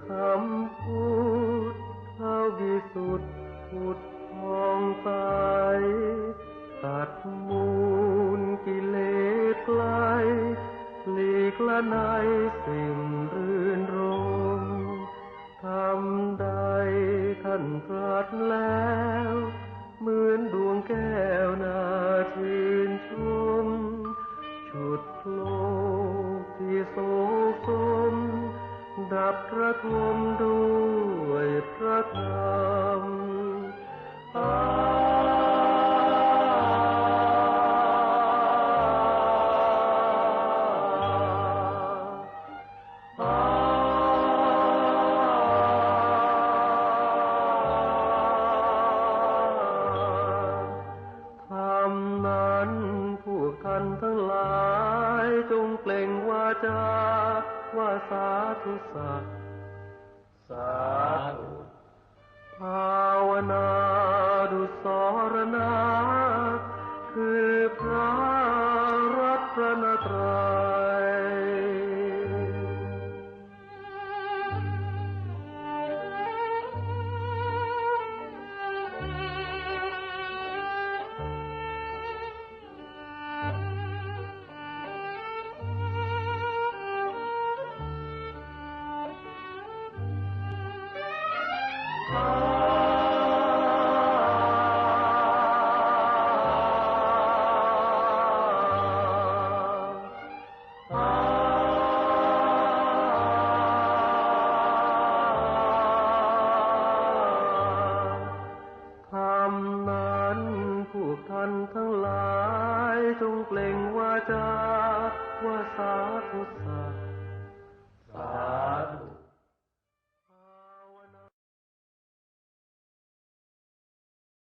ສຳພຸດທະວິສຸດ ຜຸດຜ່ອງໃສ ຕັດມູນກິເລດໄກລ ຫຼີກລະໄນສິ່ງລື່ນລົມ ທຳໃດທ່ານຕລັດແລ້ວ ເໝືອນດວງແກ້ວໜ້າຊື່ນຊົມ ຊຸດໂລກທີ່ໂສກສົມ ດັບລະທົມດ້ວຍພະທຳ. ທຳນັ້ນພວກທ່ານທັງຫຼາຍ ຈົ່ງເປັ່ງວາຈາວ່າສາທຸສາ ສາທຸ ພາວະນາດຸດສອລະນາ ຄືພະລັດຕະນະໄຕ. ທຳນັ້ນພວກທ່ານທັງຫຼາຍ ຈົ່ງເປັ່ງວາຈາວ່າສາທຸສາ ສາທຸ